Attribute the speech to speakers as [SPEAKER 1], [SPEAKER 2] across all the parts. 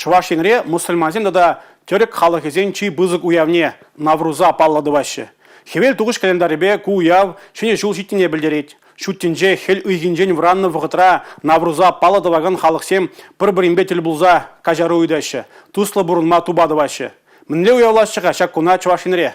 [SPEAKER 1] Чӑваш Енре мӑсӑльмансен тата тӗрӗк халӑхӗсен чи пысӑк уявне Навруза паллӑ тӑваҫҫӗ. Хӗвел тухӑҫ календарӗпе ку уяв Ҫӗнӗ ҫул ҫитнине пӗлтерет. Ҫут тӗнче хӗл ыйхинчен вӑраннӑ вӑхӑтра Навруза паллӑ тӑвакан халӑхсем пӗр-пӗринпе тӗл пулса каҫару ыйтаҫҫӗ, туслӑ пурӑнма тупа тӑваҫҫӗ. Мӗнле уявлаҫҫӗ-ха ҫак куна Чӑваш Енре?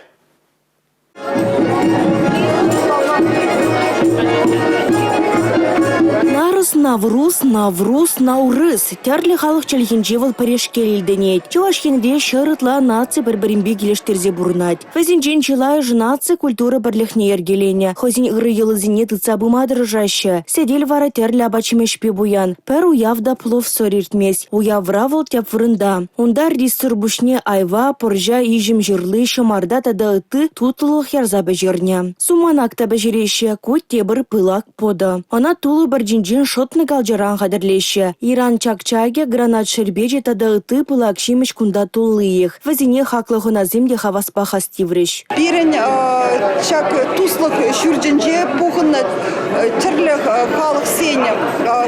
[SPEAKER 2] Нарӑс, Наврус, Наврус, Наурыз тӗрлӗ халӑх чӗлхинче вӑл пӗрешкел илтӗнет. Чӑваш Енре 100 ытла наци пӗр-пӗринпе килӗштерсе пурӑнать. Вӗсенчен чылайӑшӗ наци культура пӗрлӗхне йӗркеленӗ, хӑйсен ырӑ йӑлисене тытса пыма тӑрӑшаҫҫӗ. Сӗтел вара тӗрлӗ апат-ҫимӗҫпе пуян. Пӗр уяв та пловсӑр иртмест. Уявра вӑл тӗп вырӑнта. Унта риссӑр пуҫне айва, пӑрҫа, иҫӗм ҫырли, ҫӑмарта тата ытти тутлӑлӑх ярса пӗҫернӗ. Суманак та пӗҫереҫҫӗ. Ку тепӗр пылак пӑтӑ. Ӑна тулӑ пӗрчинчен шӑтнӑ калчаран хатӗрлеҫҫӗ. Иран чак-чакӗ, гранат шерпечӗ тата ытти пылак ҫимӗҫ кунта туллиех. Вӗсене хаклӑ хӑнасем те хаваспах астиврӗҫ.
[SPEAKER 3] Пирӗн ҫак туслӑх ҫуртӗнче пухӑннӑ тӗрлӗ халӑхсен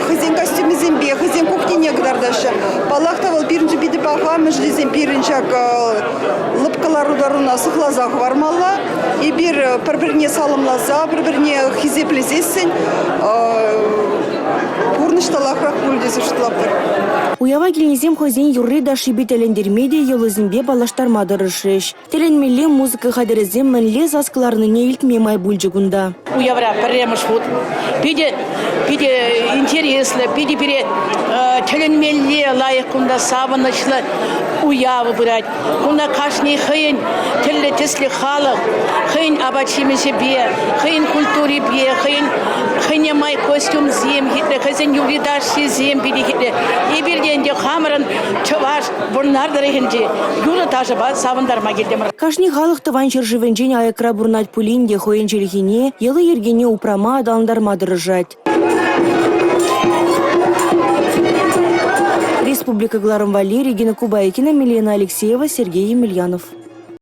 [SPEAKER 3] хӑйсен костюмӗсемпе, хӑйсен кухнине кӑтартаҫҫӗ. Паллах та, вӑл пирӗншӗн питӗ паха, мӗншӗн тесен пирӗн ҫак лӑпкӑ лару-тӑруна сыхласа хӑвармалла. Эпир пӗр-пӗрне саламласа, пӗр-пӗрне хисеплесессӗн пурнӑҫ та лайӑхрах пулӗ тесе шутлатпӑр.
[SPEAKER 2] Уява килнисем хӑйсен юрри-ташшипе тӗлӗнтерме те, йӑлисемпе паллаштарма тӑрӑшрӗҫ. Тӗлӗнмелле музыка хатӗрӗсем мӗнле сас кӑларнине илтме май пулчӗ кунта.
[SPEAKER 4] Уявра пӗрремӗш хут питӗ питӗ интереслӗ, питӗ пире тӗлӗнмелле лайӑх кунта савӑнӑҫлӑ уяв пырать. Кунта кашни хӑйӗн тӗрлӗ тӗслӗ халӑх, хӑйӗн апат-ҫимӗҫӗпе, хӑйӗн культурипе, хӑйӗн хӑйне май костюмсем хитре, хӑйсен юрри-ташшисем питӗ хитре. Эпир те ӗнтӗ хамӑрӑн чӑваш Вӑрнар тӑрӑхӗнчи юрӑ-ташӑпа савӑнтарма килтӗмӗр.
[SPEAKER 2] Кашни халӑх тӑван ҫӗршывӗнчен аякра пурӑнать пулин те хӑйӗн чӗлхине, йӑли-йӗркине упрама, аталантарма тӑрӑшать. Республика кӑларӑм валли Регина Кубайкина, Милена Алексеева, Сергей Емельянов.